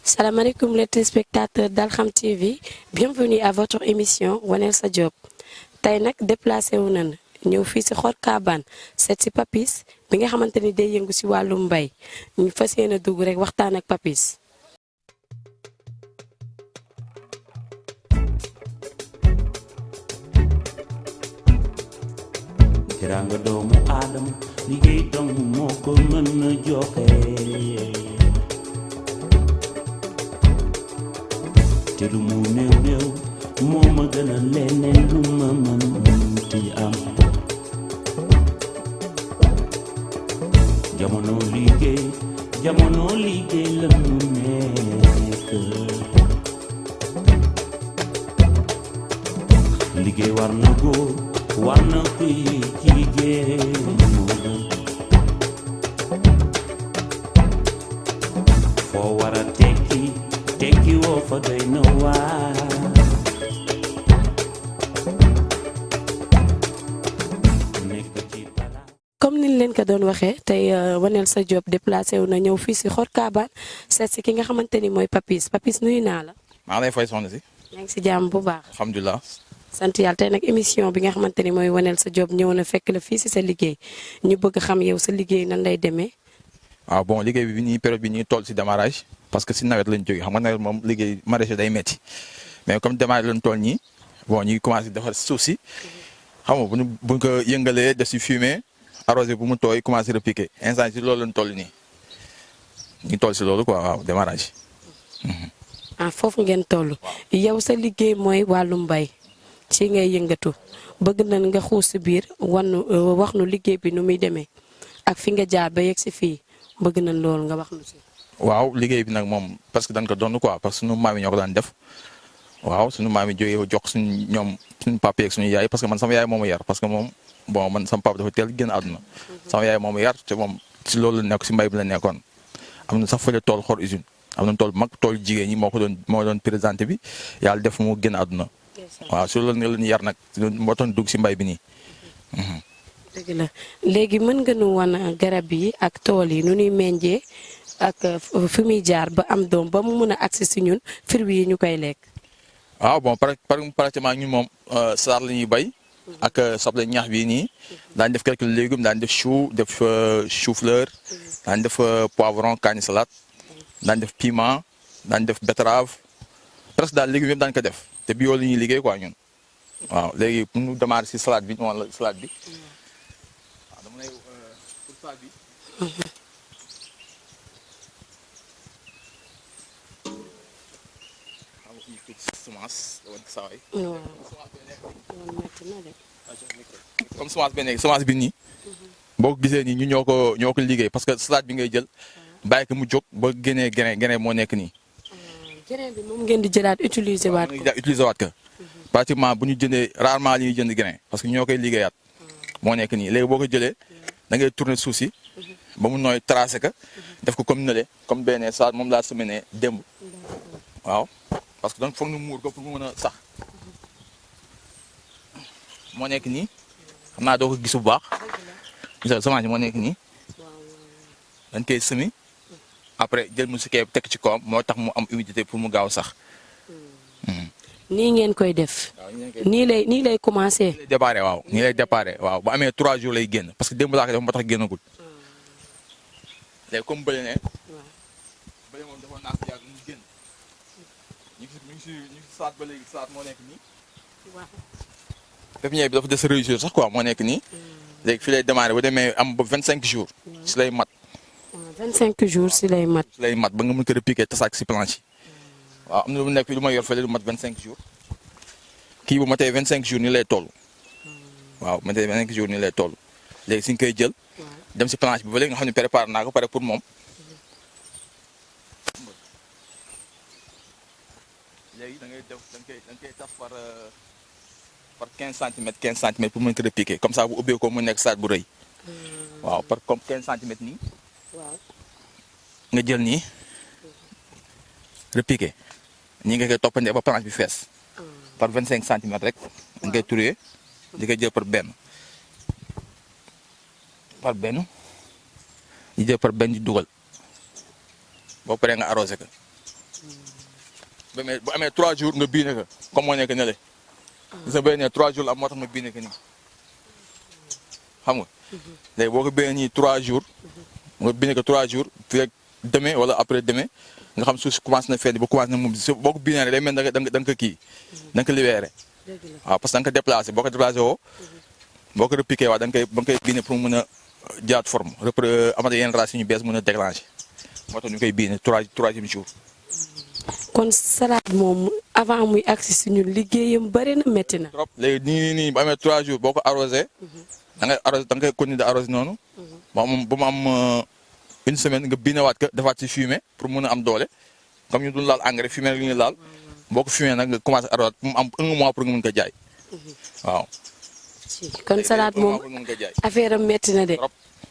Salam alaikum les téléspectateurs d'Al.Xam TV, bienvenue à votre émission WANEL SA JOB. Tay nak déplacé wu nañ ñëw fii si khor cabane seet si Papis bi nga xamante ni day yëngu si wàllum mbay ñu fas yéene dugg rek waxtaan ak Papis. Teranga doomu aadama liggéey dong moo ko mën a joxe te lu mu néew néew moo ma gën a leneen lu ma mën ti am jamono liggéey la mu nekk liggéey war na góor war na kuy jigéen foo war a tekki woo fa doy na waar comme niñ leen ko doon waxee tey WANEL SA JOB déplacé wu na ñëw fii si khor cabane seet si ki nga xamante ni mooy Papis nuyu naa la. maa ngi lay fay soxna si. yaa ngi si jàmm bu baax. alhamdulilah. sant yàlla tey nag émission bi nga xamante ni mooy WANEL SA JOB ñëw na fekk la fii si sa liggéey ñu bëgg xam yow sa liggéey nan lay demee. waaw bon liggéey bi nii période bi ñuy toll si démarrage parce que si nawet lañ jógee xam nga nawet moom liggéey maraîcher day metti mais comme démarrage lañ toll ñii bon ñuy commencé defar suuf si xam nga buñ ko yëngalee def si fumier arrosé bu mu tooy commencé repiquer instant si loolu lañ toll nii ñu toll si loolu quoi waaw démarrage. Foofu ngeen toll yow sa liggéey mooy wàllum mbay ci ngay yëngatu bëgg nañ nga xuus si biir wax nu liggéey bi nu muy demee ak fi nga jaar ba yegg si fii bëgg nañ loolu nga wax nu si. waaw liggéey bi nag moom parce que dañ ko doon quoi parce que sunu maam yi ñoo ko daan def waaw sunu maam yi jógee jox suñu papa yeeg suñu yaay parce que man sama yaay moo ma yar parce que moom bon man sama papa dafa teel génn àdduna sama yaay moo ma yar te moom si loolu la nekk si mbay bi la nekkoon am na sax fële tool khor usine am na tool mag tool jigéen ñi moo doon présenté bi yàlla def mu génn àdduna waaw si loolu la ñu yar nag moo tax dugg si mbay bi nii. dëgg la léegi mën nga nu wan garab yi ak tool yi nu ñuy meññee ak fi muy jaar ba am doom ba mu mën a agsi si ñun fruits yi ñu koy lekk. waaw bon pratiquement ñun moom saar la ñuy bay ak soble ñax bii nii daañu def quelques légumes daañu def chou def chou fleur daañu def poivron kaani salade daañu def piment daañu def betterave presque daal légumes yëpp daañu ko def te bio la ñuy liggéey quoi ñun waaw léegi pour ñu démarrer si salade bi wala salade bi waaw dama lay pour salade bi. semence comme semence bi nii boo ko gisee nii ñu ñoo ko liggéey parce que salade bi ngay jël bàyyi ko mu jóg ba génnee grain moo nekk nii. grain bi moom ngeen di jëlaat utiliser waat ko utiliser waat ko pratiquement bu ñu jëndee rarement li ñuy jënd grain parce que ñoo koy liggéeyaat moo nekk nii léegi boo ko jëlee da ngay tourner suuf si ba mu nooy tracé ko def ko comme nële comme benn salade moom laa semaine démb waaw. parce que donc foog ñu muur ko pour mu mën a sax moo nekk nii xam naa doo ko gis bu baax gis nga semence moo nekk nii dañ koy semi après jël mu si kee teg ci kawam moo tax mu am humidité pour mu gaaw sax. nii ngeen koy def. nii lay commencé. nii lay déparé waaw nii lay déparé waaw bu amee 3 jours lay génn parce que démb laa ko def moo tax génnagul léegi comme bële ne. bële moom dafa naas yàgg mu génn. ñu ngi si saat ba léegi saat moo nekk nii. waaw. pépinière bi dafa des réussir sax quoi moo nekk nii. léegi fii lay démarrer ba demee am ba 25 jours. si lay mat. 25 jours si lay mat. si lay mat ba nga mën ko repiquer tasaak si planche yi. waaw am na lu mu nekk fii lu ma yor fële lu mat 25 jours. kii bu matee 25 jours nii lay toll. waaw bu matee 25 jours nii lay toll. léegi si nga koy jël. dem si planche bi ba léegi nga xam ne préparé naa ko pare pour moom. léegi da ngay koy tas par 15 centimètres 15 centimètres pour mën ko repiquer comme ça bu ubbee ko mu nekk saat bu rëy. waaw par comme 15 centimètres nii. waaw. nga jël nii repiquer nii nga koy toppandee ba planche bi fees. par 25 centimètres rek. nga koy turee di koy jël par benn. di jël par benn di dugal boo paree nga arrosé ko bu amee 3 jours nga biine ko comme moo nekk ne le gis nga béy ne 3 jours la am moo tax ma biine ko nii xam nga léegi boo ko béyee nii 3 jours nga biine ko 3 jours fii rek demain wala après demain nga xam suuf si commencé na fenn ba commencé na moom boo ko biinee rek day mel da nga ko kii da nga ko libéré waaw parce que da nga ko déplacé boo ko déplacé woo boo ko repiqué waaw da nga koy biine pour mën a jaat forme amata yenn racines yu bees mën a déclenché moo tax ñu koy biine troisième jour. kon salade moom avant muy agsi suñu liggéeyam bari na métti na. trop léegi nii bu amee 3 jours boo ko arrosé da ngay arrosé da nga koy continuer de arrosé noonu ba mu am une semaine nga biinewaat ko defaat ci fumier pour mën a am doole comme ñu dul laal engrais fumier rek ñu laal boo ko fumier nag nga commencé arrosé mu am 1 mois pour nga mën ko jaay waaw. kon salade moom affaire am métti na de.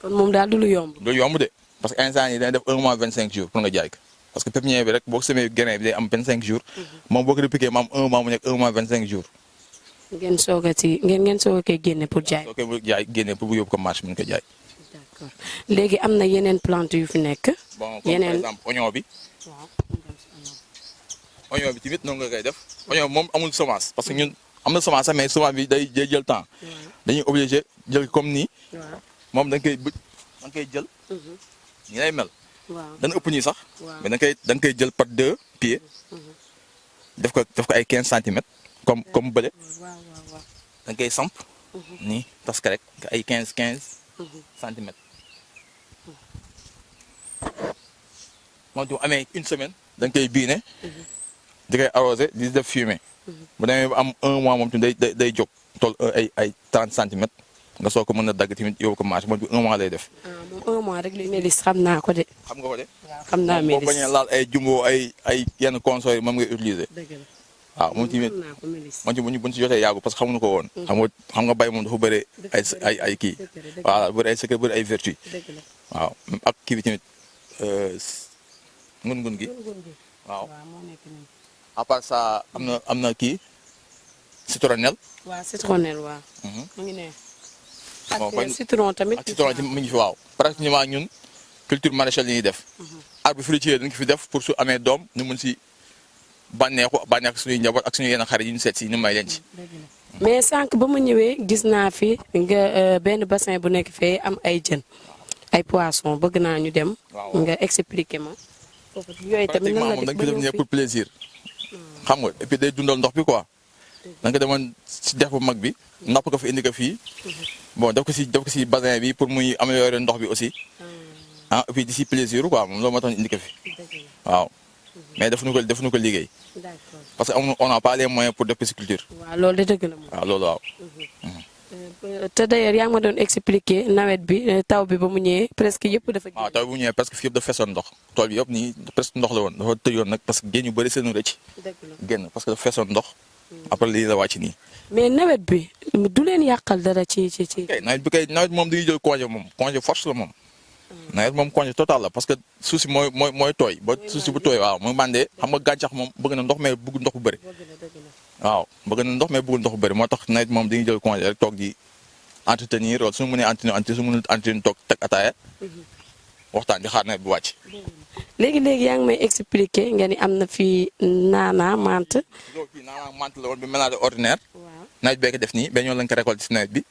kon moom daal du lu yomb. du yomb de parce que instant yi dañuy def 1 mois 25 jours pour nga jaay ko parce que pépinière bi rek boo ko semé grain bi day am 25 jours moom boo ko répliqué mu am 1 mois mu nekk 1 mois 25 jours. ngeen soog a koy génne pour jaay. soo koy jaay génne pour bu yóbbu ko marché mën ko jaay. d'accord léegi am na yeneen plante yu fi nekk. bon comme par exemple oignon bi. waaw oignon bi tamit noonu nga koy def. oignon moom amul semence parce que ñun am na semence sax mais semence bi day jël temps. dañuy obligé jël comme nii. moom da nga koy jël. nii lay mel. waaw dana ëpp nii sax. mais da nga koy jël par 2 pieds. def ko ay 15 centimètres comme bële. da nga koy samp. nii tas ko rek ay 15 centimètres. moom tu amee une semaine da nga koy biine. di koy arrosé di def fumier. bu demee ba am 1 mois moom tamit day jóg toll ay 30 centimètres nga soo ko mën a dagg tamit yóbbu ko marché moom bi 1 mois lay def. moom 1 mois rek li mélis xam naa ko de. xam nga ko de. waaw xam naa mélis boo bañee laal ay jumbo ay yenn consorts yi moom ngay utiliser. dëgg la waaw moom tamit moom ci buñ si jotee yàggu parce que xamuñu ko woon. xam nga bay moom dafa bëri ay kii. voilà bëri ay secret bëri ay vertu. waaw ak kii bi tamit ngun-ngun gi. waaw à part ça am na kii citronnelle. waaw citronnelle waaw. mu ngi ne. bon ak citron tamit. ak citron tamit mi ngi fi waaw. pratiquement ñun culture maraîchère li ñuy def. arbre fruitier dañ ko fi def pour su amee doom ñu mun si bànneex suñuy njaboot ak suñu yenn xarit yi ñu seet si ñu may leen ci. mais sànq ba ma ñëwee gis naa fi nga benn bassin bu nekk fee am ay jën ay poisson bëgg naa ñu dem. nga expliquer ma. foofu yooyu tamit nan la moom dañ ko def nii pour plaisir. xam nga et puis day dundal ndox bi quoi. da nga demoon si dex bu mag bi. napp ko fi indi ko fii. bon def ko si bassin bi pour muy améliorer ndox bi aussi. ah et puis di si plaisir quoi moom loolu moo tax ñu indi ko fi. waaw mais defuñu ko liggéey. parce que on n'a pas les moyens pour def pisciculture. waaw loolu de dëgg la moom. waaw loolu waaw. te d'ailleurs yaa ngi ma doon expliquer nawet bi taw bi ba mu ñëwee presque yëpp dafa. waaw taw bi bu ñëwee presque fii yëpp dafa feesoon ndox tool bi yëpp nii presque ndox la woon dafa tëjoon nag parce que génn yu bëri seenu rëcc. génn parce que dafa feesoon ndox. après lii la wàcc nii. mais nawet bi du leen yàqal dara ci. kay nawet moom dañuy jël congé moom congé force la moom. nawet moom congé total la parce que suuf si mooy tooy ba suuf si bu tooy waaw mooy mandee xam nga gàncax moom bëgg na ndox mais bëgg ndox bu bëri. waaw bëgg na ndox mais bëggul ndox bu bëri moo tax nawet moom dañuy jël congé rek toog di entretenir wala su ma mënee entretenir su ma mënul entretenir toog teg ataaya waxtaan di xaar nawet bu wàcc. léegi yaa ngi may expliquer nga ni am na fii naana menthe. loolu fii naana menthe la woon bi mélange ordinaire. nawet bee ko def nii ba ñoo lañ ko récolté si nawet bi.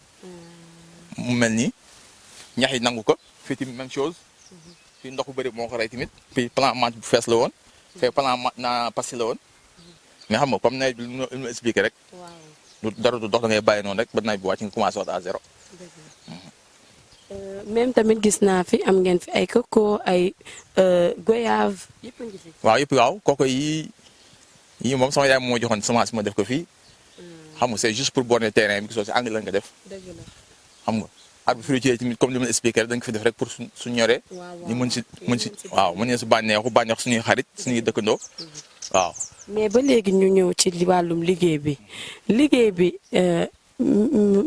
mu mel nii ñax yi nangu ko fii tamit même chose. fii ndox bu bëri moo ko rey tamit. fii plan menthe bu fees la woon. fee plan naana pasti la woon. mais xam nga comme nawet bi lu ma expliqué rek. dara du dox da ngay bàyyi noonu rek ba nawet bi wàcc nga commencé waat à zéro. même tamit gis naa fi am ngeen fi ay coco ay goyave yëpp a ngi fi. waaw yëpp waaw coco yii moom sama yaay moo joxoon semence ma def ko fii. xam nga c'est juste pour borner terrain bi gisoo si angle la nga def. xam nga arbre fruitier tamit comme li ma expliqué rek dañ ko fi def rek pour su ñoree. ñu mën si waaw mën si bànneexu suñuy xarit suñuy dëkkandoo waaw. mais ba léegi ñu ñëw ci wàllum liggéey bi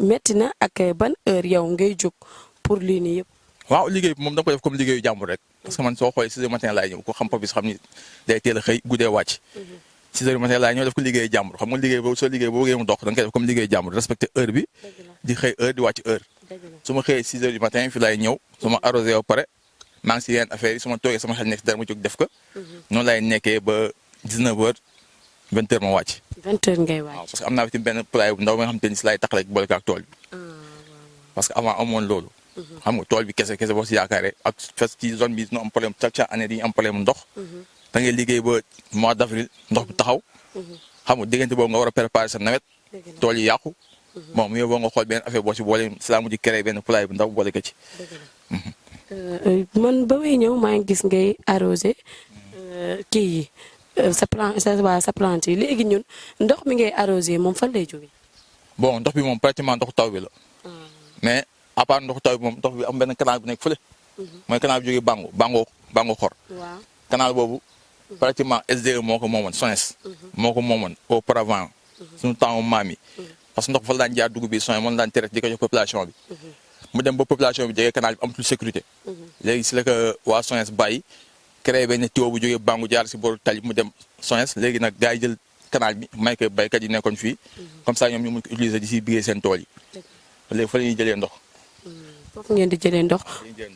métti na ak ban heure yow ngay jóg pour lii nii yëpp. waaw liggéey bi moom da nga ko def comme liggéeyu jàmbur rek parce que man soo xoolee 6 heures matin laay ñëw ko xam papis xam ni day teel a xëy guddee wàcc. 6 heures matin laay ñëw def ko liggéeyu jàmbur xam nga liggéey boobu soo liggéey boo bëggee mu dox da nga koy def comme liggéeyu jàmbur respecté heure bi di xëy heure di wàcc heure. su ma xëyee 6 heures du matin fi laay ñëw su ma arrosé ba pare maa ngi si yenn affaire yi su ma toogee sama xel nekk dara ma jóg def ko. noonu laay nekkee ba 19h 20h ma wàcc. 20h ngay waaw wàcc. parce que am naa fi benn poulailler bu ndaw nga xam te ni si laay taxalee boole ko ak tool bi. parce que avant amoon loolu. xam nga tool bi kese boo si yaakaaree ak fes ci zone bi ñu am problème chaque année dañuy am problème ndox. da ngay liggéey ba mois d'avril ndox bi taxaw. xam nga diggante boobu nga war a préparer sa nawet. tool yi yàqu. bon mu boo nga xool benn affaire boo si boole si laa mujj créé benn poulailler bu ndaw boole ko ci. man ba may ñëw maa ngi gis ngay arrosé kii yi sa plante yi léegi ñun ndox mi ngay arrosé moom fan lay jógee. bon ndox bi moom pratiquement ndoxu taw bi la. mais à part ndoxu taw bi moom ndox bi am benn canal bu nekk fële. mooy canal bi jógee Bango xor. waaw canal boobu pratiquement SDE moo ko moomoon SONES. moo ko moomoon auparavant. suñu temps maam yi. parce que ndox fa la daan jaar dugub bi SONES moom la daan tere di ko jox population bi. mu dem ba population bi jege canal bi amatul sécurité. léegi si la ko waa SONES bàyyi créé benn tuyau bu jógee Bango jaar si booru tali mu dem SONES léegi nag gars yi jël canal bi may ko baykat yi nekkoon fii. comme ça ñoom ñu mun ko utiliser di si biggee seen tool yi. léegi fa la ñuy jëlee ndox. foofu ngeen di jëlee ndox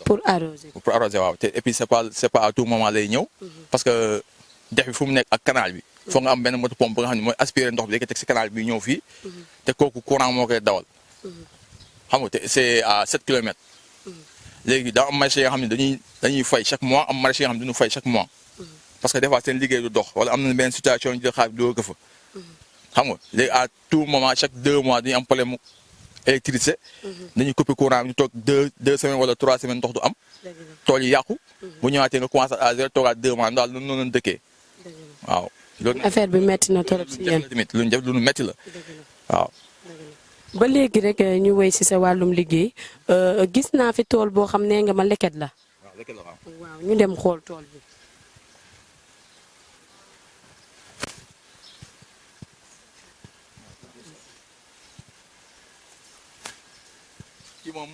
pour arroser. pour arroser waaw te et puis c'est pas à tout moment lay ñëw. parce que dex bi fu mu nekk ak canal bi. foog nga am benn moto pompe nga xam ne mooy aspirer ndox bi léegi teg si canal bi ñëw fii. te kooku courant moo koy dawal. xam nga te c'est à 7 kilomètres. léegi daa am maraîchers yoo xam ne dañuy fay chaque mois am maraîchers yoo xam ne duñu fay chaque mois. parce que des fois seen liggéey du dox wala am na benn situation ñu jël xaalis bi doo ko fa. xam nga léegi à tout moment chaque 2 mois dañuy am problème mu électricité. dañuy couper courant bi ñu toog 2 semaines wala 3 semaines ndox du am. tool yi yàqu. bu ñëwaatee nga commencé à zéro toogaat 2 mois daal noonu la dëkkee. waaw loolu affaire bi métti na trop si yéen. lu ñu def lu ñu métti la waaw. ba léegi rek ñu wéy si sa wàllum liggéey gis naa fi tool boo xam ne nga ma leket la. waaw ñu dem xool tool bi. kii moom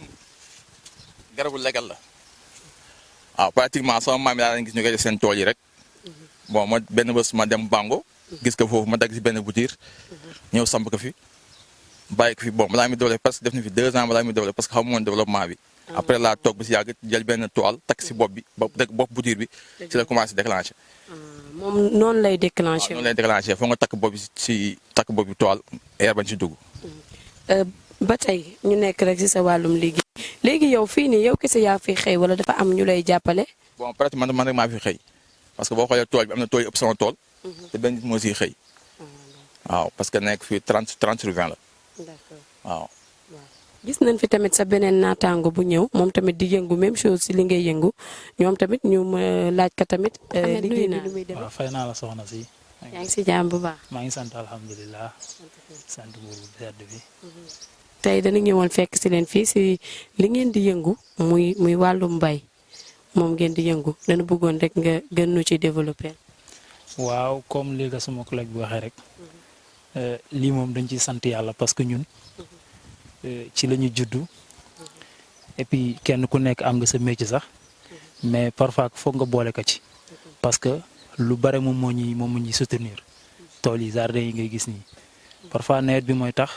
garabu legal la. waaw pratiquement sama maam yi daa leen gis ñu koy def seen tool yi rek. bon ma benn bés ma dem Bango. gis ko foofu ma dagg si benn bouture. ñëw samp ko fi. bàyyi ko fi bon balaa muy développé parce que def na fi 2 ans balaa muy développé parce que xamu woon développement bi. après laa toog ba si yàgg jël benn toile takk si bopp bi bopp bouture bi ci la commencé déclenché. moom noonu lay déclenché. noonu lay déclenché foog nga takk bopp bi si takk bopp bi toile air bañ si dugg. ba tey ñu nekk rek si sa wàllum liggéey léegi yow fii nii yow kese yaa fi xëy wala dafa am ñu lay jàppale. bon pratiquement man rek maa fi xëy parce que boo xoolee tool bi am na tool yu ëpp sama tool. te benn nit moo siy xëy. waaw parce que nekk fii 30 sur 20 la. d'accord waaw. gis nañ fi tamit sa beneen naataango bu ñëw moom tamit di yëngu même chose si li ngay yëngu ñoom tamit ñu laaj ka tamit. liggéey bi lu muy demee waaw fay naa la soxna si. yaa ngi si jàmm bu baax. maa ngi sant alhamdulilah. sant buur bu sedd bi. tey dañu ñëwoon fekk si leen fii si li ngeen di yëngu muy wàllum mbay moom ngeen di yëngu dañu bëggoon rek nga gën ñu ci développer. waaw comme léegi sama collègue bi waxee rek. lii moom dañ ciy sant yàlla parce que ñun. ci la ñu juddu. et puis kenn ku nekk am nga sa métier sax. mais parfois foog nga boole ko ci. parce que lu bare moom moo ñuy soutenir. tool yi jardin yi ngay gis nii. parfois nawet bi mooy tax.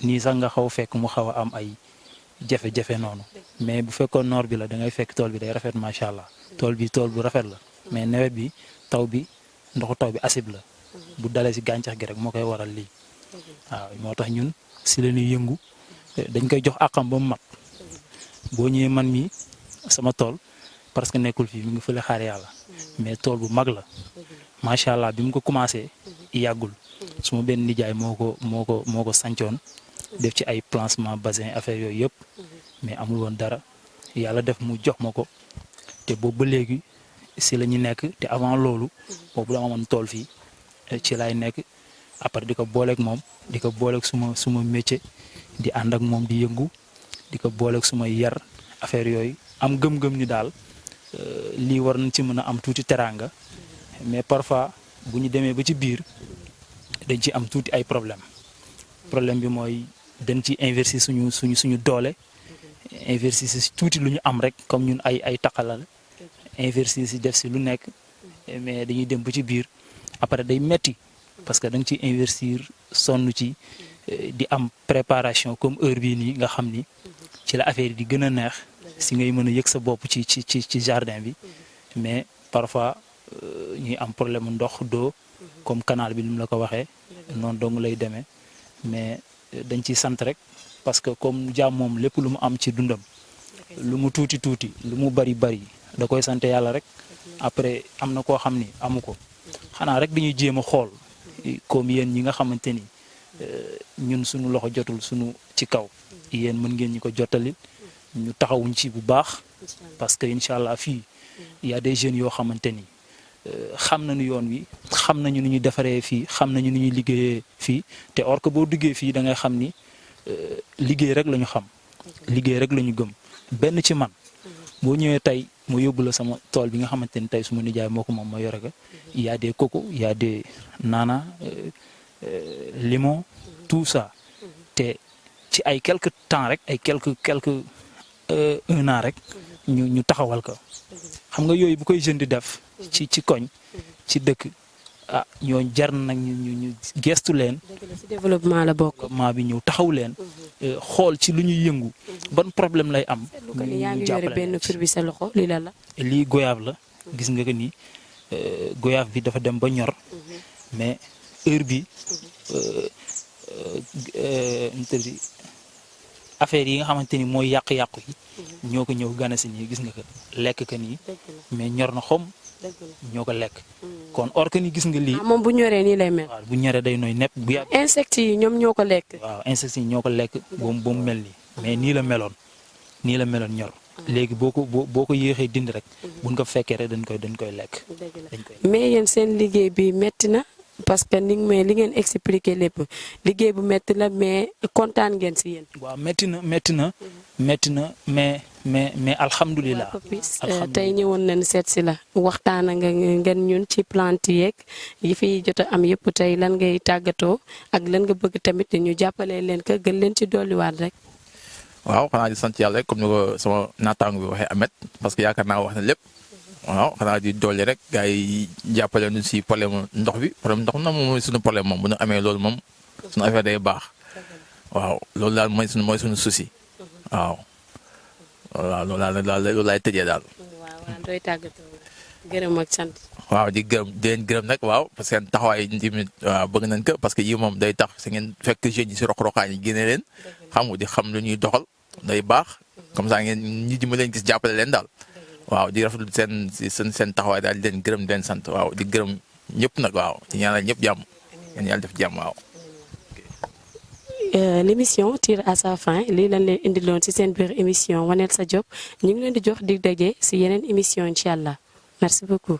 nii sax nga xaw fekk mu xaw a am ay jafe-jafe noonu mais bu fekkoon noor bi la da ngay fekk tool bi day rafet macha allah tool bi tool bu rafet la mais nawet bi taw bi ndoxu taw bi acide la bu dalee si gàncax gi rek moo koy waral lii waaw moo tax ñun si la ñuy yëngu dañ koy jox àqam ba mu mat boo ñëwee man mi sama tool parce que nekkul fii mi ngi fële xaar yàlla mais tool bu mag la macha allah bi mu ko commencé yàggul suma benn nijaay moo ko sancoon def ci ay placement bassin affaire yooyu yëpp mais amul woon dara yàlla def mu jox ma ko te boobu ba léegi si la ñu nekk te avant loolu boobu dama amoon tool fii ci laay nekk après di ko booleeg moom di ko booleeg suma métier di ànd ak moom di yëngu di ko booleeg suma yar affaire yooyu am gëm-gëm ni daal lii war nañ ci mën a am tuuti teraanga mais parfois bu ñu demee ba ci biir dañ ci am tuuti ay problème bi mooy dañ ci investir suñu doole investir si tuuti lu ñu am rek comme ñun ay taqalal investir si def si lu nekk mais dañuy dem ba ci biir après day metti parce que da nga ciy investir sonn ci di am préparation comme heure bii nii nga xam ni ci la affaire yi di gën a neex si ngay mën a yëg sa bopp ci jardin bi mais parfois ñuy am problème ndox d'eau comme canal bi ni mu la ko waxee noonu dong lay demee mais dañ ciy sant rek parce que comme jaam moom lépp lu mu am ci dundam lu mu tuuti tuuti lu mu bari bari da koy sant yàlla rek après am na koo xam ni amu ko xanaa rek dañuy jéem a xool comme yéen ñi nga xamante ni ñun suñu loxo jotul suñu ci kaw yéen mën ngeen ñu ko jottali ñu taxawuñ ci bu baax parce que incha allah fii y a des jeunes yoo xamante ni xam nañu yoon wi xam nañu nu ñuy defaree fii xam nañu nu ñuy liggéeyee fii te or que boo duggee fii da ngay xam ni liggéey rek la ñu xam liggéey rek la ñu gëm benn ci man boo ñëwee tey mu yóbbu la sama tool bi nga xamante ni tey suma nijaay moo ko moom ma yore ko y a des coco y a des nana limon tout ça te ci ay quelques temps rek ay quelques un an rek ñu taxawal ko xam nga yooyu bu koy jeune di def ci koñ ci dëkk ah ñooñu jar nag ñu gestu leen. ci développement la bokk. développement bi ñëw taxaw leen. xool ci lu ñuy yëngu. ban problème lay am. yaa ngi yore benn fir bi sa loxo lii la. lii goyaab la gis nga que ni goyaab bi dafa dem ba ñor. mais heure bi affaire yi nga xamante ni mooy yàqu-yàqu yi. ñoo ko ñëw gana si nii gis nga ko lekk ka nii. mais ñor na xom. ñoo ko lekk. kon or que ni gis nga lii. moom bu ñoree nii lay mel. waaw bu ñoree day nooy nepp bu yàgg. insectes yi ñoom ñoo ko lekk. waaw insectes yi ñoo ko lekk ba mu mel nii mais nii la meloon ñor. léegi boo ko yéexee dindi rek. buñ ko fekkee rek dañ koy lekk. mais yéen seen liggéey bi metti na parce que li ngeen expliqué lépp liggéey bu metti la mais kontaan ngeen si yéen. waaw metti na mais alhamdulilah. tey ñëwoon nañ seet si la waxtaan nga ngeen ñun ci plante yeeg yi fi jot a am yëpp tey lan ngay tàggatoo ak lan nga bëgg tamit ñu jàppale leen ko gën leen ci dolliwaat rek. waaw xanaa di sant yàlla rek comme ni ko sama naataango bi waxee Amet parce que yaakaar naa wax na lépp waaw xanaa di dolli rek gars yi jàppale ñu si problème ndox bi problème ndox na moom mooy suñu problème moom bu ñu amee loolu moom suñu affaire day baax waaw loolu daal mooy suñu souci waaw. waaw loolu laay tëjee daal. waaw doy tàggatoo gërëm ak sant. waaw di leen gërëm nag waaw parce que taxawaay yi tamit waaw bëgg nañ ko parce que yii moom day tax si ngeen fekk jeunes yi si roq-roqaan yi génne leen xam nga di xam lu ñuy doxal day baax comme ça ngeen nit ñi ma leen gis jàppale leen daal waaw di rafetlu seen taxawaay daal di leen gërëm di leen sant waaw di gërëm ñëpp nag waaw di ñaanal ñëpp jàmm ngeen yàlla def jàmm waaw. L'émission tire à sa fin lii lañ leen indiloon ci seen biir émission Wanel Sa Job ñu ngi leen di jox dig daje ci yeneen émission incha allah merci beaucoup.